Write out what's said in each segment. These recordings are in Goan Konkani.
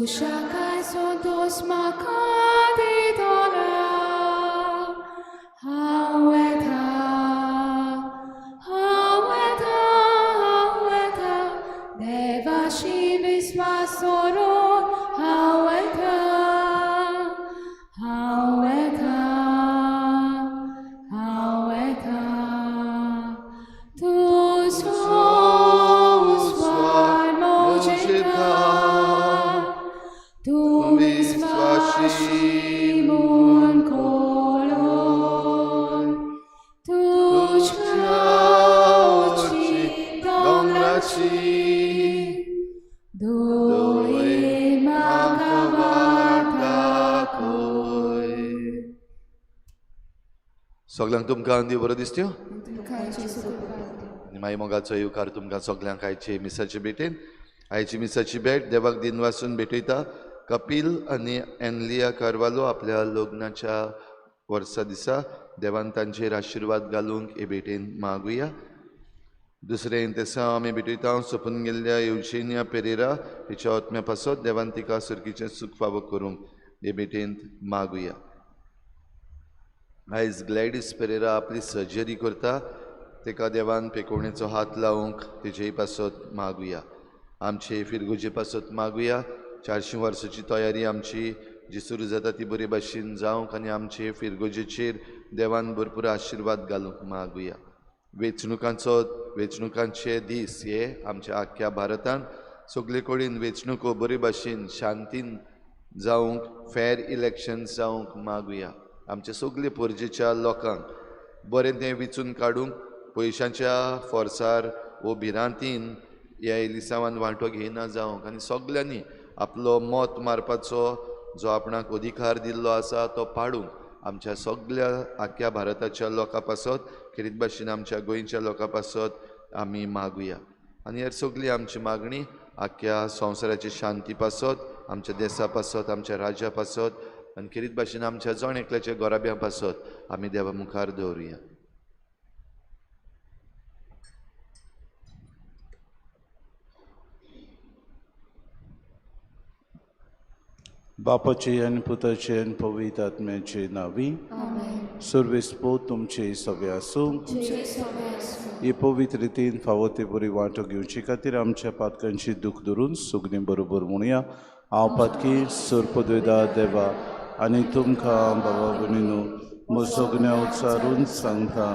सुशेगाद संतोश म्हाका दितलो. हांव वेता, हांव वेता, हांव वेता, देवाशी विस्वास दवरून हांव वेता, हांव वेता, हांव वेता. तुजो उजवाड मोजेता, तूं विस्वाशी म्हूण कळोन, तुज्या उंची दोंगराची दोळे म्हाका वाट दाखय. सगल्यांक तुमकां देव बरो दिसत्यो. तुमकां जेजू कृपा दिवं. आनी माई मोगाचो येवकार तुमकां सगल्यांक आयचे मिसाचे भेटेन. आयची मिसाची भेट देवाक दिनवासून भेटयता कपील आनी एनलिया कार्वालो आपल्या लग्नाच्या वर्सा दिसा देवान तांचेर आशिर्वाद घालूंक हे भेटेन मागुया. दुसरें इंतेसांव आमी भेटयता सोंपून गेल्ल्या येवजेनिया पेरेरा हिच्या आत्म्या पासत देवान तिका सुरकीचें सूख फावो करूंक हे भेटेंत मागुया. आयज ग्लॅडीस पेरेरा आपली सर्जरी करता, ताका देवान पेकोवणेचो हात लावंक तेजेय पासत मागुया. आमचे फिरगुजे पासत मागुया. 400 वर्साची तयारी आमची जी सुरू जाता ती बरे भाशेन जावंक आनी आमचे फिरगुजेचेर देवान भरपूर आशिर्वाद घालूंक मागुया. वेंचणुकांचे दीस हे आमच्या आख्ख्या भारतान सगळे कडेन वेंचणुको बरे भाशेन शांतीन जावंक, फेर इलेक्शन जावंक मागुया. आमच्या सगळे पोरजेच्या लोकांक बरें तें विचून काडूंक पयशांच्या फोर्सार वो भिरांतीन ह्या इलिसांवान वांटो घेयना जावंक आनी सगल्यांनी आपलो मत मारपाचो जो आपणाक अधिकार दिल्लो आसा तो पाडूंक आमच्या सगल्या आख्ख्या भारताच्या लोकां पासत, खेरीत भाशेन आमच्या गोंयच्या लोकां पासत आमी मागुया. आनी हेर सगली आमची मागणी आख्ख्या संवसाराची शांती पासत, आमच्या देसा पासत, आमच्या राज्या पासत आनी खेरीत भाशेन आमच्या जण एकल्याच्या गोराब्या पासत आमी देवा मुखार दवरुया. बापाचे आनी पुताचे आनी पवित्र आत्म्याचे नांवी. आमेन. सर्वेस्पोत तुमचे सगळे आसूं. तुमचे सगळे आसूं. ही पवित्र रितीन फावो ते बरी वांटो घेवचे खातीर आमच्या पातकांची दूख धरून सुगणी बरोबर म्हणुया. हांव पातकी सोरपदवेदा देवा आनी तुमकां बाबा भयणीनो म्हजो उच्चारून सांगता,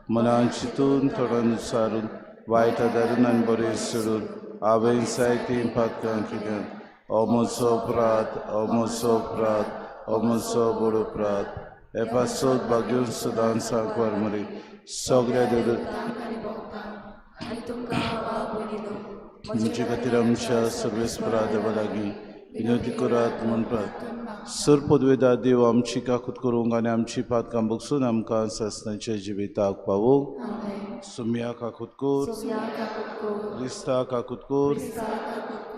मनान चिंतून थोड्यान उच्चारून वायट आदारून आनी बरें सोडून हांवें जायतीं पातकां केल्यात. ओ म्हजो अपराध, ओ म्हजो अपराध, ओ म्हजो व्हड अपराध. हे पासत भाग्योन सदांच सांकवार मरी सगळ्या देवदूत म्हजे खातीर आमच्या सर्वेस्परा देवा लागीं विनवती करात म्हणपात. सर पदवेदा देव आमची काकूत करूंक आनी आमची पातकां बगसून आमकां सासणाच्या जिविताक पावोवंक. सुमिया काकूत कर, क्रिस्ता काकूत कर,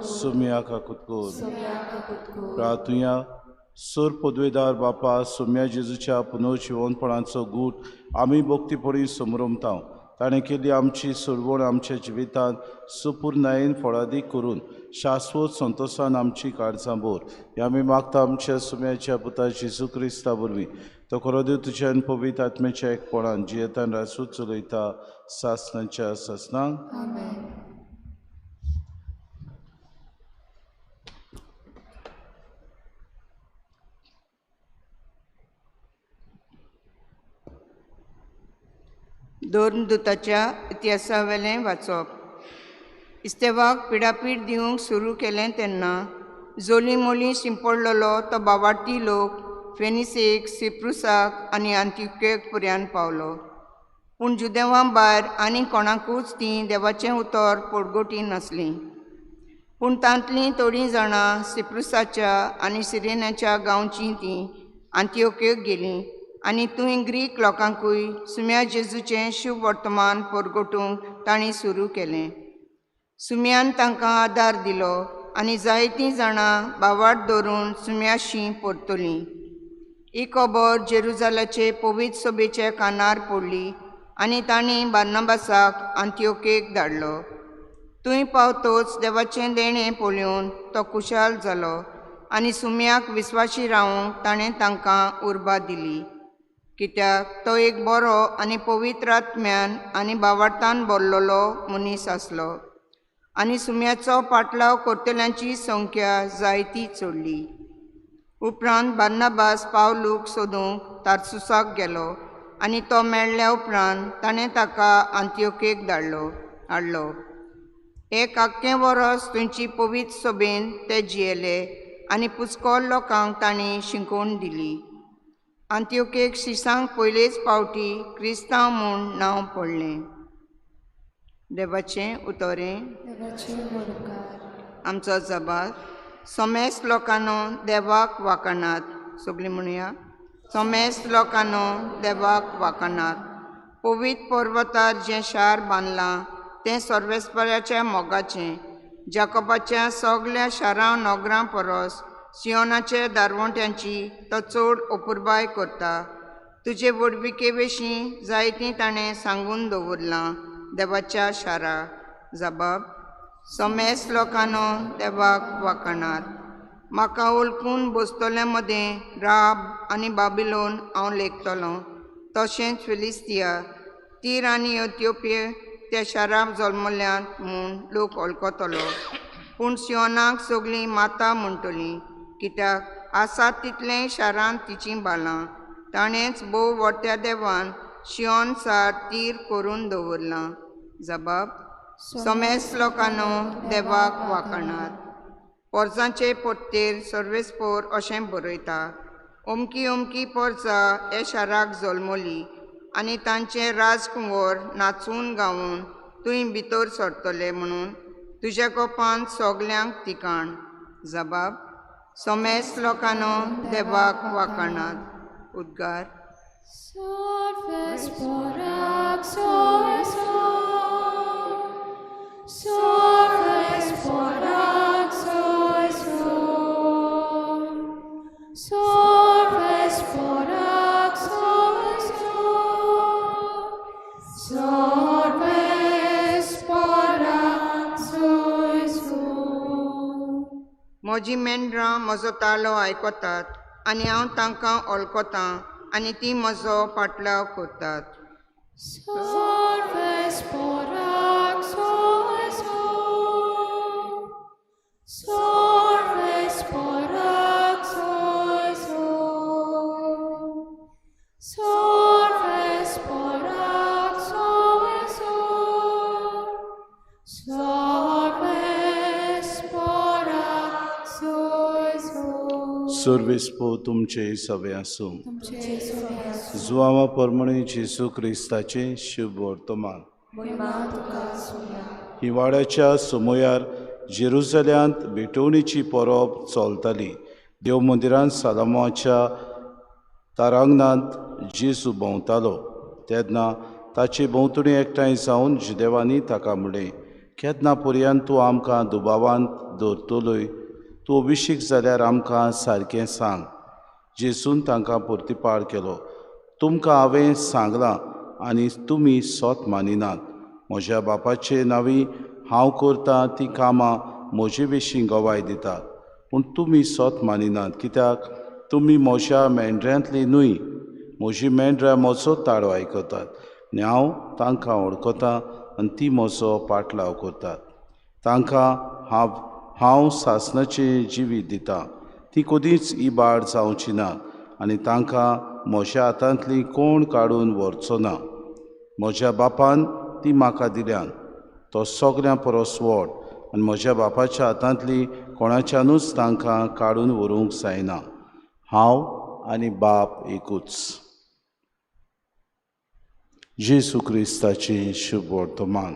सुमिया काकूत कर. प्रार्थुया. सर पदवेदार बापा, सुम्या जेजूच्या पुनर्जिवनपणाचो गूट आमी भक्तीपणी समरमता. ताणें केल्ली आमची सोडवण आमच्या जिवितांत सुपूर्णायेन फळादीक करून शाश्वत संतोशान आमची काळजां भर. हे आमी मागता आमच्या सुम्याच्या पुता जेजू क्रिस्ता वरवीं. तो खरो देव तुज्या आनी पवित्र आत्म्याच्या एकपणान जियेतान राजूच चलयता सासणाच्या सासणांक. आमेन. धर्मदूताच्या इतिहासावेलें वाचप. इस्तेवाक पिडापीड दिवंक सुरू केलें तेन्ना जोली मोली शिंपडलेलो तो बावाटी लोक फेनिसेक, सिप्रुसाक आनी आंतिक्येक पर्यान पावलो. पूण जुदेवां भायर आनी कोणाकूच तीं देवाचें उतर पोडगोटी नासलीं. पूण तांतलीं थोडीं जाणां सिप्रुसाच्या आनी सिरेनाच्या गांवचीं तीं आंतियोकेक गेलीं आनी थंय ग्रीक लोकांकूय सुम्या जेजूचें शुभ वर्तमान परगटूंक तांणी सुरू केलें. सुम्यान तांकां आदार दिलो आनी जायतीं जाणां बावाट धरून सुम्याशी परतलीं. ही खबर जेरुजालाचे पवित्र सभेच्या कानार पडली आनी तांणी बार्नाबासाक आंतियोकेक धाडलो. थंय पावतोच देवाचें देणें पळोवन तो खुशाल जालो आनी सुम्याक विस्वाशी रावूंक ताणें तांकां उर्बा दिली. कित्याक तो एक बरो आनी पवित्र आत्म्यान आनी बावार्थान भरलेलो मनीस आसलो आनी सुम्याचो पाटलाव करतल्यांची संख्या जायती चडली. उपरांत बार्नाबास पावलूक सोदूंक तार्सुसाक गेलो आनी तो मेळ्ळ्या उपरांत ताणें ताका आंतियोकेक हाडलो. एक आख्खें वरस थंयची पवित्र सभेन ते जियेले आनी पुस्कोल लोकांक तांणी शिकोवन दिली. आंतियोकेक शिसांक पयलेच पावटी क्रिस्तांव म्हूण नांव पडलें. देवाचें उतरें. आमचो जबाब. सोमेस लोकांनो देवाक वाखाणात. सगळीं म्हणुया, सोमेस लोकांनो देवाक वाखाणात. पवित्र पर्वतार जें शार बांदलां तें सर्वेस्पराच्या मोगाचें. जाकोबाच्या सगल्या शारां नगरां परस सियोनाचे दारवंट्यांची तो चड अपुरबाय करता. तुजे व्हडविके विशीं जायतीं ताणें सांगून दवरलां देवाच्या शारा. जबाब. सोमेस लोकांनो देवाक वाखाणात. म्हाका वळखून बसतल्या मदें राब आनी बाबिलोन हांव लेखतलो, तशेंच फिलिस्तिया, तीर आनी एथियोपिया त्या शाराक जल्मल्यांत म्हूण लोक वळखतलो. पूण सियोनाक सगळीं माता म्हणटली, कित्याक आसात तितलें शारांत तिचीं बालां. ताणेंच भोव व्हडत्या देवान शियोन सार तीर करून दवरलां. जबाब. सोमेस लोकांनो देवाक वाखाणात. पोरजांचे पोत्तेर सर्वेस्पोर अशें बरयता, अमकी अमकी पोरजां हे शाराक जल्मली आनी तांचे राजकुंवर नाचून गावन थंय भितर सरतले म्हणून तुज्या कोपान सगल्यांक तिकाण. जबाब. सोमेस लोकांनो देवाक वाखाणात. उद्गार. म्हजी मेंढरां म्हजो तालो आयकतात आनी हांव तांकां वळखतां आनी तीं म्हजो पाटलाव करतात. सर्वेस्पो तुमचे सवे आसूं. जुआवा परमणे जेजू क्रिस्ताचें शुभ वर्तमान. हिवाळ्याच्या समयार जेरुजल्यांत भेटवणीची परब चलताली. देव मंदिरांत सालामाच्या तारांगणांत जेजू भोंवतालो तेन्ना ताचे भोंवतणी एकठांय जावन जुदेवांनी ताका म्हणलें, केन्ना पर्यंत तूं आमकां दुबावांत दवरतलोय? तूं अभिशेक जाल्यार आमकां सारकें सांग. जेजून तांकां प्रतिपाळ केलो, तुमकां हांवें सांगलां आनी तुमी सोत मानिनात. म्हज्या बापाचे नांवी हांव करतां तीं कामां म्हजे विशीं गवाय दितात, पूण तुमी सोत मानिनात, कित्याक तुमी म्हज्या मेंढऱ्यांतली न्हय. म्हजी मेंढरां म्हजो ताळो आयकतात आनी हांव तांकां वळखतां आनी ती म्हजो पाटलाव करतात. तांकां हांव सासणाचें जिवीत दितां, ती कदींच इबाड जावची ना आनी तांकां म्हज्या हातांतली कोण काडून व्हरचो ना. म्हज्या बापान ती म्हाका दिल्यान, तो सगळ्यां परस व्हड आनी म्हज्या बापाच्या हातांतली कोणाच्यानूच तांकां काडून व्हरूंक जायना. हांव आनी बाप एकूच. जेजू क्रिस्ताचें शुभ वर्तमान.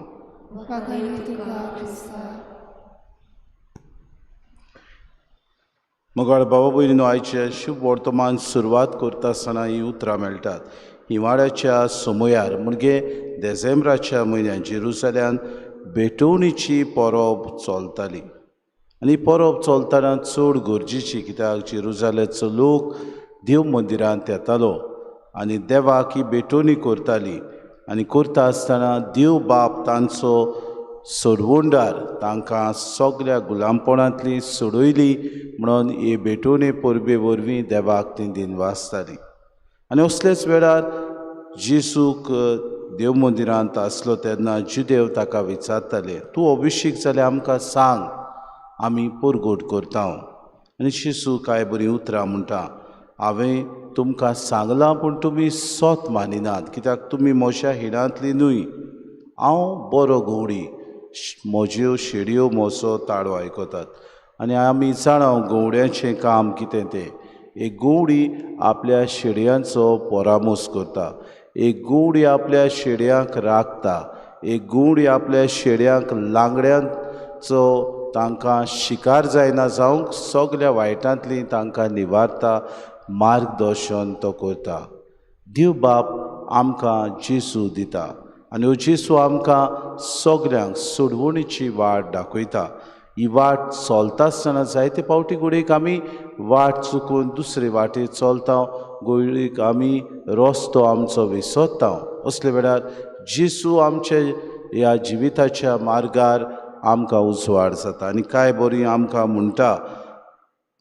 मगाळ बाबा भयणीनो, आयचे शुभ वर्तमान सुरवात करता आसतना हीं उतरां मेळटात. हिवाळ्याच्या समयार म्हणजे देसेंब्राच्या म्हयन्यान जेरुजल्यांत भेटवणीची परब चलताली आनी परब चलतना चड गरजेची, कित्याक जेरुजलेमचो लोक देव मंदिरांत येतालो आनी देवाक ही भेटवणी करताली आनी करता आसतना देव बाप तांचो सोडवणदार तांकां सगळ्या गुलामपणांतली सोडयली म्हणून हे भेटवणे परबे वरवीं देवाक ती दिनवासताली. आनी असलेच वेळार जेजूक देव मंदिरांत आसलो तेन्ना जुदेव ताका विचारताले, तूं अभिशेक जाल्यार आमकां सांग, आमी परगट करता. आनी जेजू कांय बरीं उतरां म्हणटा, हांवें तुमकां सांगलां पूण तुमी सोत मानिनात, कित्याक तुमी म्हज्या हिणांतली न्हय. हांव बरो गवडी, म्हज्यो शेडयो म्हजो ताळो आयकतात. आनी आमी जाणा गवड्यांचें काम कितें तें. एक गवडी आपल्या शेडयांचो परामोस करता, एक गवडी आपल्या शेडयांक राखता, एक गवडी आपल्या शेडयांक लांगड्यांचो तांकां शिकार जायना जावंक सगल्या वायटांतली तांकां निवारता, मार्गदर्शन तो करता. देव बाप आमकां जेजू दिता आनी हो जेजू आमकां सगल्यांक सोडवणीची वाट दाखयता. ही वाट चलता आसतना जायते फावटी घडयेक आमी वाट चुकून दुसरे वाटेर चलता, घडयेक आमी रस्तो आमचो विसरता. असले वेळार जेजू आमच्या ह्या जिविताच्या मार्गार आमकां उजवाड जाता आनी कांय बरी आमकां म्हणटा,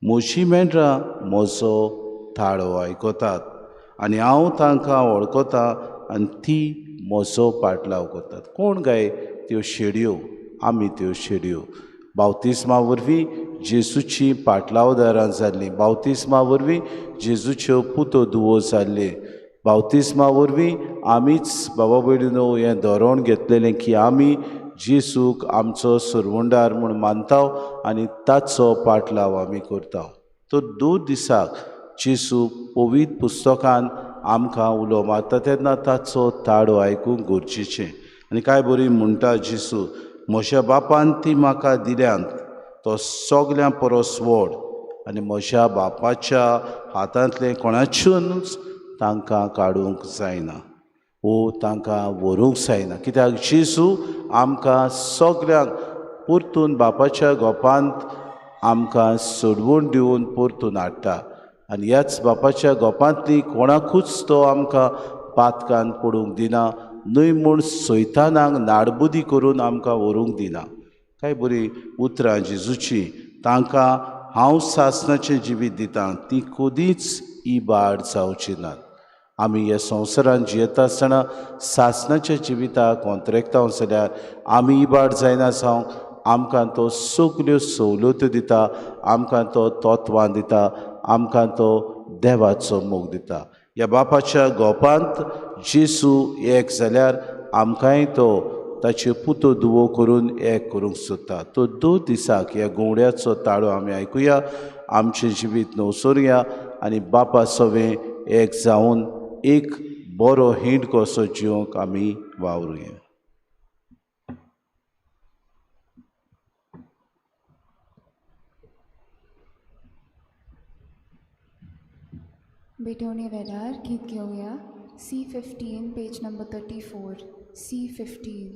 म्हजी मेंढरां म्हजो ताळो आयकतात आनी हांव तांकां वळखता आनी ती म्हजो पाटलाव करतात. कोण काय त्यो शेडयो? आमी त्यो शेडयो. बावतिस्मा वरवीं जेजूची पाटलावदारां जाल्लीं, बावतिस्मा वरवीं जेजूच्यो पुतो दुवो जाल्ले, बावतिस्मा वरवीं आमीच बाबा भयणीनो हें धोरण घेतलेलें की आमी जेजूक आमचो सरवणदार म्हूण मानता आनी ताचो पाटलाव आमी करता. तर 2 दिसाक जेजू पवित्र पुस्तकान आमकां उलो मारता तेन्ना ताचो ताळो आयकूंक गरजेचें. आनी कांय बरी म्हणटा जेजू, म्हज्या बापान ती म्हाका दिल्यांत, तो सगल्यां परस व्हड आनी म्हज्या बापाच्या हातांतलें कोणाच्यानूच तांकां काडूंक जायना वो तांकां व्हरूंक जायना. कित्याक जेजू आमकां सगल्यांक परतून बापाच्या गोपांत आमकां सोडवण दिवन परतून हाडटा आनी ह्याच बापाच्या गोपांतली कोणाकूच तो आमकां पातकान पडूंक दिना, न्हय म्हूण सैतानाक नाडबुदी करून आमकां व्हरूंक दिना. कांय बरी उतरां जेजूची, तांकां हांव सासणाचें जिवीत दितां, ती कदींच इबाड जावची नात. आमी ह्या संवसारांत जियेता आसतना सासणाच्या जिविताक कोंत्रेकता जाल्यार आमी इबाड जायना जावंक आमकां तो सगल्यो सवलत्यो दिता, आमकां तो तत्वां दिता, आमकां तो देवाचो मोग दिता. ह्या बापाच्या गोपांत जेजू एक जाल्यार आमकांय तो ताच्यो पुतो दुवो करून एक करूंक सोदता. तो 2 दिसाक ह्या गवड्याचो ताळो आमी आयकुया, आमचें जिवीत नवसरुया आनी बापा सवें एक जावन एक बरो हिंड कसो जिवंक आमी वावरुया. भेटवणे वेळार गीत घेवया C15 page number 34 C15.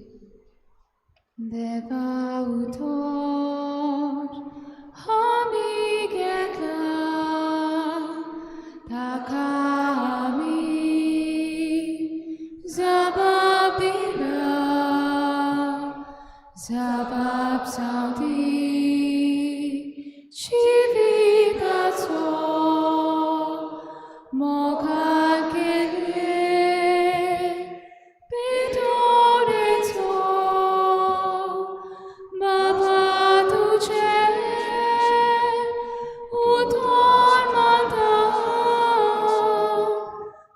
देवा उठोर आमी घेतला ताका आमी जबाब दिला, जबाब जावं जिविताचो मोगान केले भेटवणेचो. बाबा तुजें उतर मानता,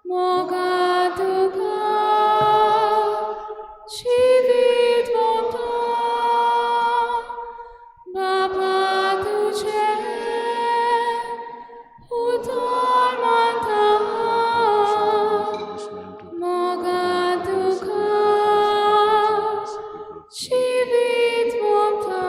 मोगान तुका जिवीत ओंपता. बाबा तुजें उतर मानता, मोगान तुका जिवीत ओंपता.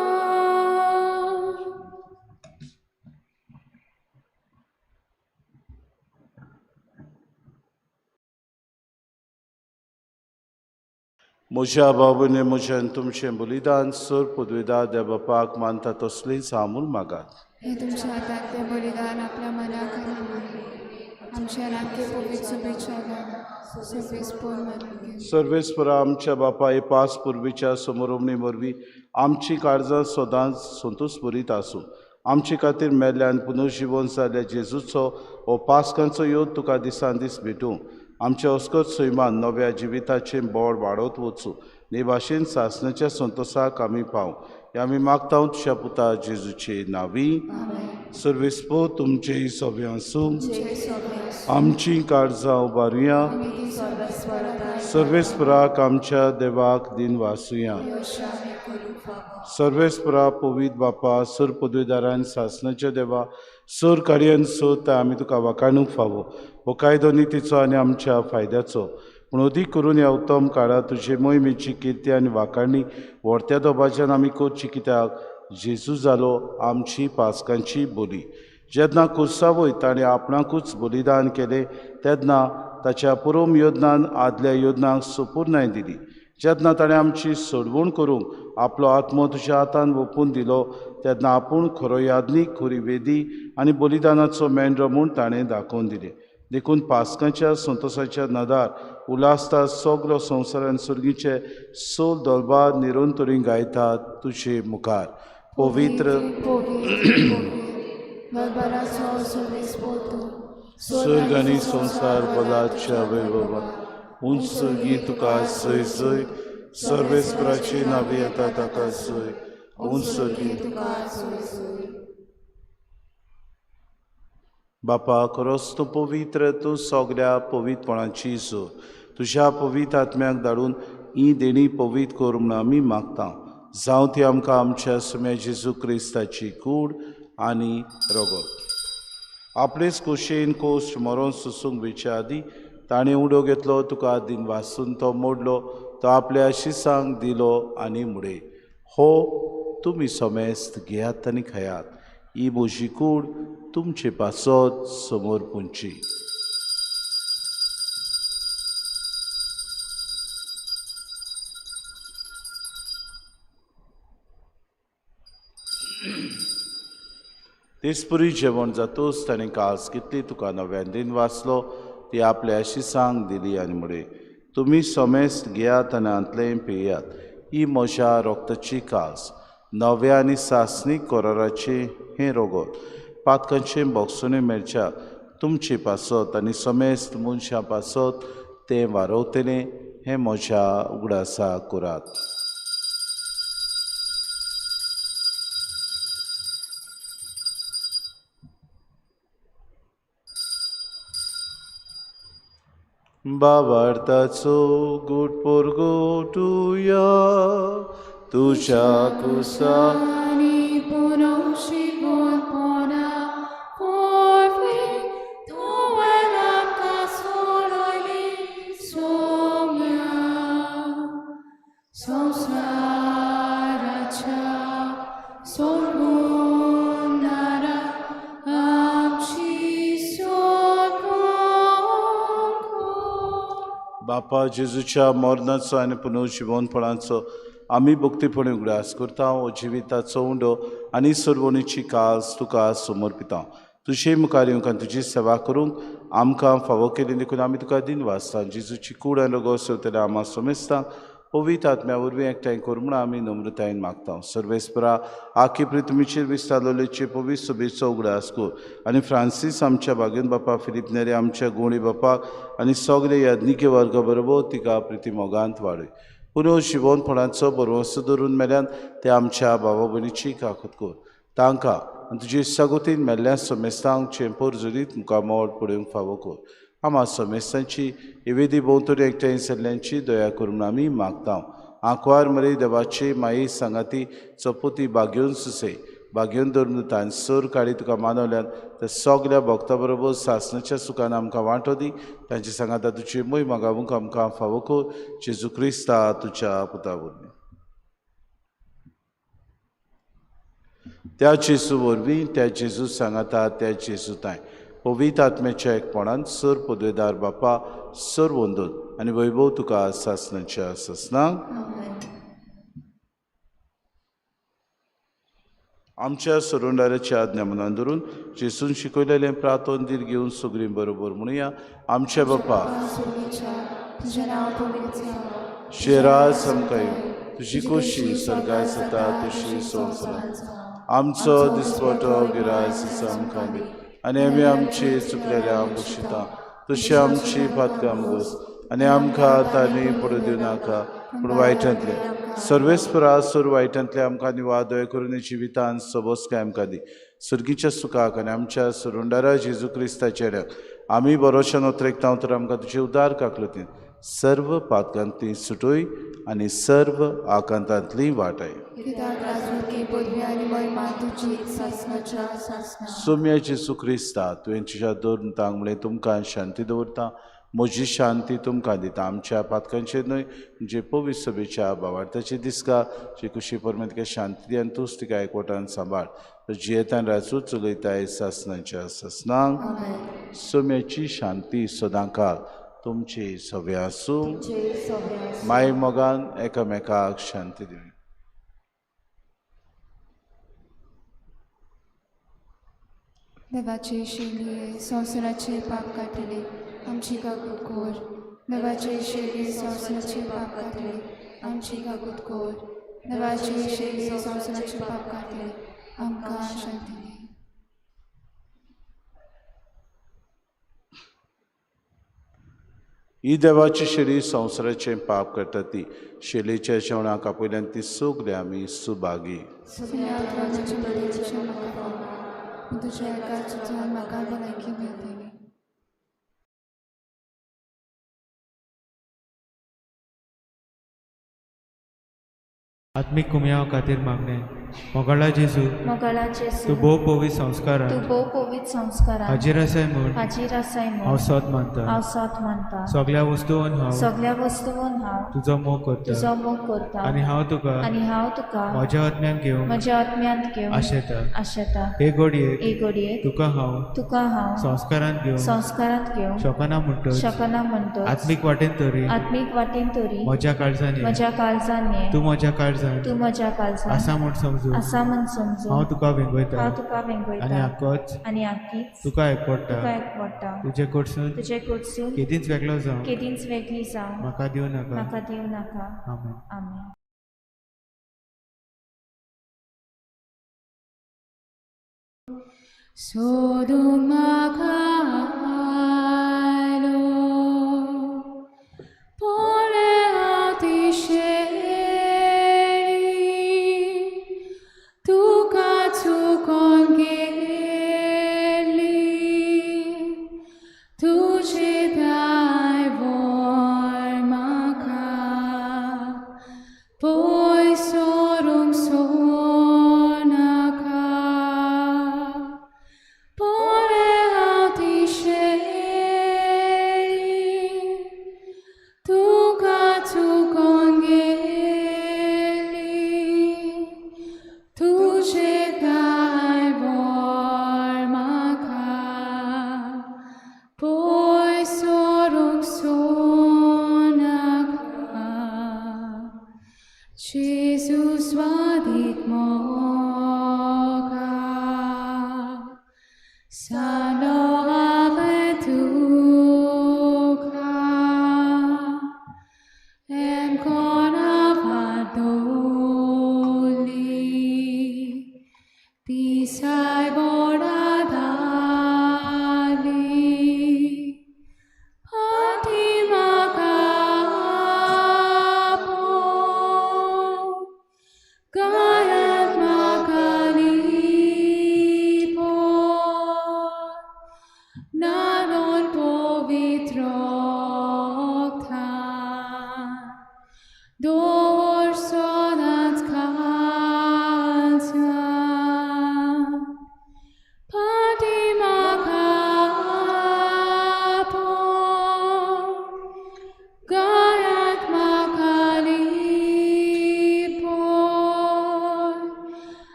म्हज्या बाबूने म्हज्यान तुमचें बलिदान सर पदवेदार देव बापाक मानता तसलीच आमूल मागात. हे तुमच्या हातांतलें बलिदान आपल्या मनाक आमच्या राखे पवित्र शुभेच्छा सर्वेस्पोर मागुया. सर्वेस्परा आमच्या बापाय पास पुर्वीच्या समोरोमणी वरवीं आमची काळजां सदांच संतोश भरीत आसूं. आमचे खातीर मेल्ल्यान पुनर्जिवन जाल्ल्या जेजूचो हो पास्कांचो योग तुका दिसान दीस भेटूं. आमच्या अस्कत सैमान नव्या जिविताचें बोड वाडत वचूं. हे भाशेन सासणाच्या संतोसाक आमी पावूं. हे आमी मागता तुज्या पुता जेजूचे नांवी. सर्वेस्पोर तुमचें सोबें आसूं. आमची काळजां उबारुया. सर्वेस्पराक आमच्या देवाक दिन वासुया. सर्वेस्परा पवित्र बापा सर पदवीदारान सासणाच्या देवा सर कार्यान सोद आमी तुका वाखाणूंक फावो. हो कायदो नितीचो आनी आमच्या फायद्याचो पूण अदीक करून ह्या उत्तम काळार तुजे मोहिमेची किर्ती आनी वाखाणी व्हरत्या दोबाच्यान आमी करची कित्याक जेजू जालो आमची पास्कांची बोली. जेन्ना कुर्सावय ताणें आपणाकूच बलिदान केलें तेन्ना ताच्या पुरोम योजनान आदल्या योजनांक सुपूर्णाय दिली. जेन्ना ताणें आमची सोडवण करूंक आपलो आत्मो तुज्या हातान ओंपून दिलो तेन्ना आपूण खरो याज्ञीक खरी वेदी आनी बलिदानाचो मेंढरो म्हूण ताणें दाखोवन दिलें. देखून पास्कांच्या संतोसाच्या नदार उल्हासता सगलो संवसारान सर्गीचे सोल दोलबार निरंतरी गायतात तुजे मुखार. पवित्र स्वर्ग आनी संवसार बलाच्या वैभवान उंच सर्गी तुका सय सय सर्वेस्पराची नावी येता ताका सय उंच सर्गी. बापा खरोच तूं पवित्र, तूं सगळ्या पवित्रपणाची सो. तुज्या पवित्र आत्म्याक धाडून ही देणी पवित्र कर म्हूण आमी मागता. जावं ती आमकां आमच्या सुम्या जेजू क्रिस्ताची कूड आनी रगत. आपलेच कुशेन कोश्ट मरोन सोसूंक वेच्या आदीं ताणें उडो घेतलो, तुका दिन वासून तो मोडलो, तो आपल्या शिसांक दिलो आनी मुडे हो तुमी समेस्त घेयात आनी खायात. ही म्हजी कूड तुमचे पासत समोर पुंची. तेचपरी जेवण जातूच ताणें कास घेतली, तुका नव्यान दिन वाचलो, ती आपल्या शिसांक दिली आनी म्हळें तुमी समेस्त घेयात आनी हांतलें पियात. ही म्हज्या रक्ताची कास नव्या आनी सासणीक कराराचें हें रगत पातकांचें भोगसणें मेळच्या तुमचे पासत आनी समेस्त मनशां पासत तें वारवतलें. हें म्हज्या उगडासा करात. बाबार्थाचो गुट पोरगोटुया तुज्या कुसा बापा जेजूच्या मरणाचो आनी पुनर्जिवनपणाचो आमी भक्तीपणी उगडास करता. हो जिविताचो उंडो आनी सर्वणीची कास तुका समर्पिता. तुजे मुखार येवंक आनी तुजी सेवा करूंक आमकां फावो केली देखून आमी तुका दिन वाचता. जेजूची कूड आनी रगत सेवतल्या आमा समेस्तांक पवित्र आत्म्या वरवीं एकठांय कर म्हूण आमी नम्रतायेन मागता. सर्वेस्परा आखी पृथ्वीचेर विस्तारलेचे पवित्र सभेचो उगडास कर आनी फ्रांसीस आमच्या बागेन बापा, फिलीप नेरे आमच्या गोंडी बापाक आनी सगळे याज्ञिके वर्गा बरोबर तिका प्रिती मोगांत वाडय. पुरो शिवोनपणाचो बरवसो धरून मेल्यान ते आमच्या भावा भयणीची काकूत कर. तांकां आनी तुजे सगोतीन मेल्ल्या समेस्तांक चेंपोर जरीत मुखामळ पळोवंक फावो कर. आमा समेस्तांची इवेदी भोंवतणी एकठांय सल्ल्यांची दया करून आमी मागता. आंकवार मरे देवाची माई सांगाती चपोती बागेवन सुसे बागेवन धरून तान सर काळी तुका मानवल्यान त्या सगल्या भक्ता बरोबर सासणाच्या सुखान आमकां वांटो दी. तांचे सांगाता तुजी मोय मागावूंक आमकां फावो कर. जेजू क्रिस्ता तुज्या पुता वरवीं. त्या जेजू वरवीं, त्या जेजू सांगाता, त्या जेजू तांय पवित्र आत्म्याच्या एकपणान सर पदवेदार बापा सर वंदन आनी वैभव तुका सासणाच्या सासणाक. आमच्या सोरुंडाराची आज्ञा मनान धरून जेसून शिकयलेलें प्रातोंदीर घेवन सगळीं बरोबर म्हणुया. आमच्या बापा, सोडीच्या तुझें नांव पवित्र जावं, शेराज आमकां येवं, तुजी खोशी स्वर्गार जाता तशी संवसारांत. आमचो दिसपटो गिरास आमकां दी आनी आमी आमची चुकलेल्या बक्षिता तशी आमची पातकां बस आनी आमकां तांणी पडूं दिवं नाका पूण वायटांतले सर्वेस्परा सोर वायटांतले आमकां निवादय करून जिवितान सबस काय आमकां दी. सर्गीच्या सुखाक आनी आमच्या सुरुंडारा जेजू क्रिस्ताच्या आमी बरोशान ओतरेकता तर आमकां तुजे उदार काकलतीन सर्व पातकांतली सुटोय आनी सर्व आकांतांतली वाटाय. सोम्या जेजू क्रिस्ता, तुवें तुज्या दोन तांक म्हणलें तुमकां शांती दवरता, म्हजी शांती तुमकां दिता. आमच्या पातकांचेर न्हय म्हणजे पवित्र सभेच्या भावार्थाची दिसका जे कुशी परमेत तुका शांती दी आनी तूंच तिका एकवटान सांबाळ. जियेतान राजू चलयताय सासनाच्या सासनांक. सोम्याची शांती सदांकाळ तुमची सगळे आसूं. माय मोगान एकामेकाक शांती दिवी. देवाचे शेलये संवसाराचे पाप काडटले आमची काकूत कोर. देवाचे शेलये संवसाराचे पाप काडटले आमची काकूत कोर. देवाचे शेलये संवसाराचे पाप काडटले आमकां शांती दी. ही देवाची शेली संवसाराचें पाप करता ती शेलीच्या जेवणाक आपयल्यान ती सगळे आमी सुभागी. तुझ्या एका चिंतून म्हाका भलायकी मेळटली. आत्मीक कुमयाव खातीर मागणें. मोगाळा जेजू, मोगाळा जेजू, तूं भोव पवित्र संस्कारान, तूं भोव पवित्र संस्कारान हाजीर आसाय म्हूण, हाजीर आसाय म्हूण हांव सत मानता, हांव सत मानता. सगळ्या वस्तून हांव, सगळ्या वस्तून हांव तुजो मोग करता, तुजो मोग करता आनी हांव तुका, आनी हांव तुका म्हज्या आत्म्यान घेवंक, म्हज्या आत्म्यांत घेवंक आशेता. आशेता. हे घडयेक, हे घडयेक तुका हांव, तुका हांव संस्कारांत घेवंक, संस्कारांत घेवंक शकना म्हणटच, शकना म्हणटच, आत्मीक वाटेन तरी, आत्मीक वाटेन तरी म्हज्या काळजान, म्हज्या काळजान ये, तूं म्हज्या काळजान, तूं म्हज्या काळजान आसा म्हूण समजून, आसा म्हूण समजून हांव तुका वेंगयता, हांव तुका वेंगयता आनी आकोच आनी आकीच तुका एकवडटा, तुका एकवडटा. तुजे कडसून, तुजे कडसून केदींच वेगळो जावं, केदींच वेगळी जावं म्हाका दिवं नाका, म्हाका दिवं नाका. आमेन. आमेन. सोदूंक म्हाका आयलो पळय हांव ती शेळी तुका चुकोन गेली तुजे दाय व्हर म्हाका पयस सरूंक सोनाका. पळय हांव ती शेळी तुका चुकोन गेली तुजे दाय व्हर म्हाका पयस सरूंक सोनाका. जेजू स्वादीक मोगा सांडो हांवें तुका एमकोना वाडोली पिसाय बोडा धाली फाटी म्हाका आपोव गायत म्हाका.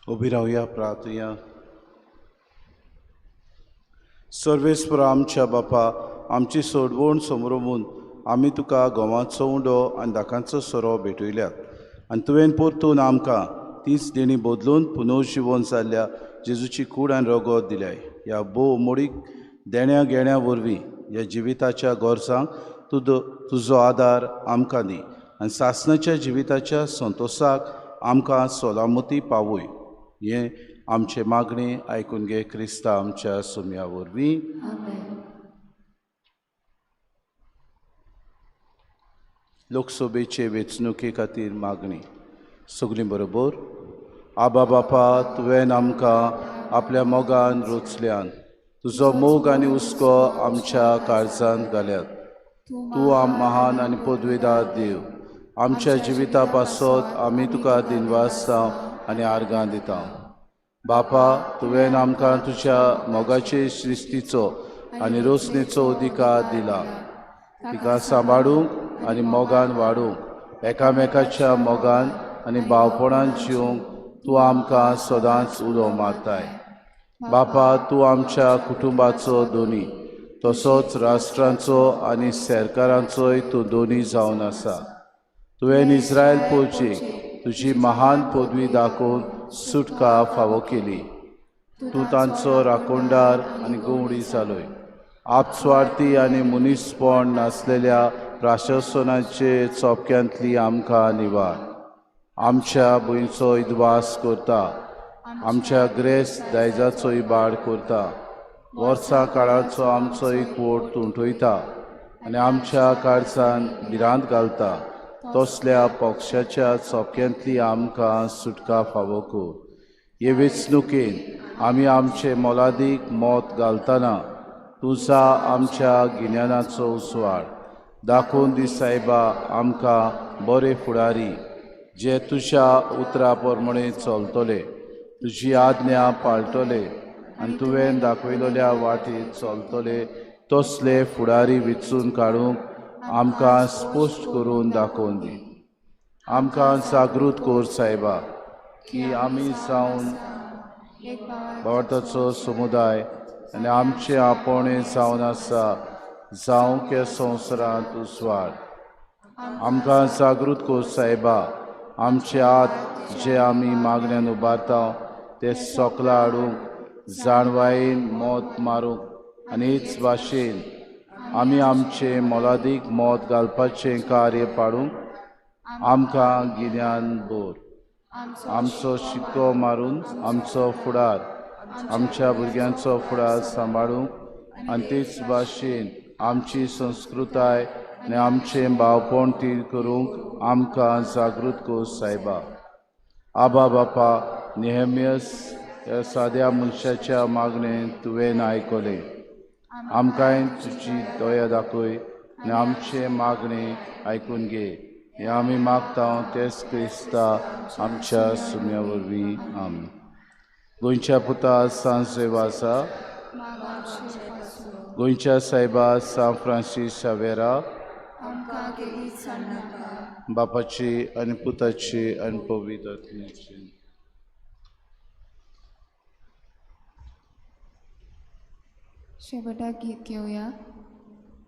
उबी रावया प्रार्थया. सर्वेस्पर आमच्या बापा, आमची सोडवण समरोमून आमी तुका गोवाचो उंडो आनी दाकांचो सोरो भेटयल्यात आनी तुवें परतून आमकां तीच देणी बदलून पुनर्जिवन जाल्ल्या जेजूची कूड आनी रगत दिल्याय. ह्या भोव मोडीक देण्या घेण्या वरवीं ह्या जिविताच्या गरजांक तुजो आदार आमकां दी आनी सासणाच्या जिविताच्या संतोसाक आमकां सोलामती पावय. हें आमचें मागणें आयकून घे क्रिस्ता आमच्या सुम्या वरवीं. लोकसभेचे वेंचणुके खातीर मागणी. सगळीं बरोबर. आबा बापा, तुवें आमकां आपल्या मोगान रोचल्यान, तुजो मोग आनी हुस्को आमच्या काळजांत घाल्यात. तूं महान आनी पदवेदार देव, आमच्या जिविता पासत आमी तुका दिनवासता आनी आर्गां दिता. बापा, तुवें आमकां तुज्या मोगाचे सृश्टीचो आनी रोसणेचो अधिकार दिला. तिका सांबाळूंक आनी मोगान वाडूंक, एकामेकाच्या मोगान आनी भावपणान जिवंक तूं आमकां सदांच उलो मारताय. बापा, तूं आमच्या कुटुंबाचो दोनी, तसोच राष्ट्रांचो आनी सरकारांचोय तूं दोनी जावन आसा. तुवें इस्रायल पोवचीक तुजी महान पदवी दाखोवन सुटका फावो केली. तूं तांचो राखणदार आनी गवडी जालोय. आपस्वार्थी आनी मनीसपण नासलेल्या प्रशासनाचे चोपक्यांतली आमकां निवार. आमच्या भुंयचो इदवास करता, आमच्या ग्रेस दायजाचो इबाड करता, वर्सां काळाचो आमचो एकवट तुंटयता आनी आमच्या काळजान भिरांत घालता. तसल्या पक्षाच्या चोपक्यांतली आमकां सुटका फावो कर. हे वेंचणुकेन आमी आमचें मोलादीक मत घालतना तुजा आमच्या गिन्यानाचो उजवाड दाखोवन दी सायबा. आमकां बरे फुडारी जे तुज्या उतरा प्रमाणे चलतले, तुजी आज्ञा पाळटले आनी तुवें दाखयलेल्या वाटेर चलतले, तसले फुडारी विचून काडूंक आमकां स्पश्ट करून दाखोवन दी. आमकां जागृत कर सायबा, की आमी जावन भारताचो समुदाय आनी आमचें आपोवणें जावन आसा जावंक ह्या संवसारांत उजवाड. आमकां जागृत कर सायबा, आमचे हात जे आमी मागण्यान उबारता ते सोकला हाडूंक, जाणवायेन मत मारूंक आनी हेच भाशेन आमी आमचें मोलादीक मत घालपाचें कार्य पाडूंक आमकां गिन्यान दवर. आमचो शिक्को मारून आमचो फुडार, आमच्या भुरग्यांचो फुडार सांबाळूंक आनी तेच भाशेन आमची संस्कृताय आनी आमचें भावपण तीर करूंक आमकां जागृत कर सायबा. आबा बापा, नेहमियस ह्या साद्या मनशाच्या मागणें तुवें आयकलें. आमकांय तुजी दया दाखय आनी आमचें मागणें आयकून घे. हें आमी मागता तेच क्रिस्ता आमच्या सुम्या वरवीं. आमी गोंयच्या पुता सांजे वासा, गोंयच्या सायबा सांत फ्रांसीस शावेरा, बापाची आनी पुताची आनी पवित्र आत्म्याची. शेवटाक गीत घेवया.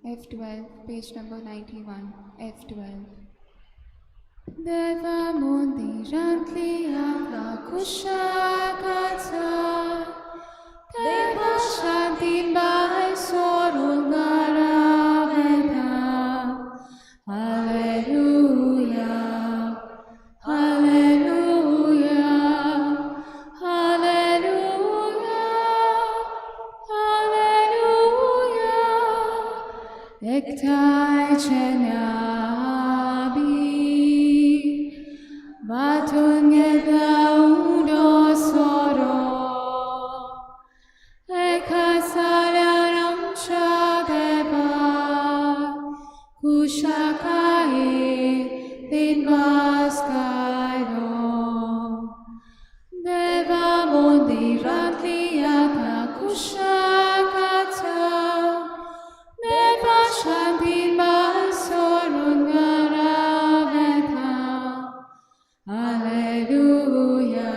F12, page number 91, F12. देवा मंदिरांतली आमकां खुशाकाचा, देवा शांतीन भायर सरून घरा वेता. Hallelujah, hallelujah, hallelujah, hallelujah. एकठांय चेन्याबी वांटून घेतला उंडो सोरो, एका साल्यार आमच्या देवा खुशाकायेन दिनवास कायलो. देवा मंदिरांतली आतां खुशाकाचा, देवा शांतीन भायर सरून घरा वेता. हालेलुया,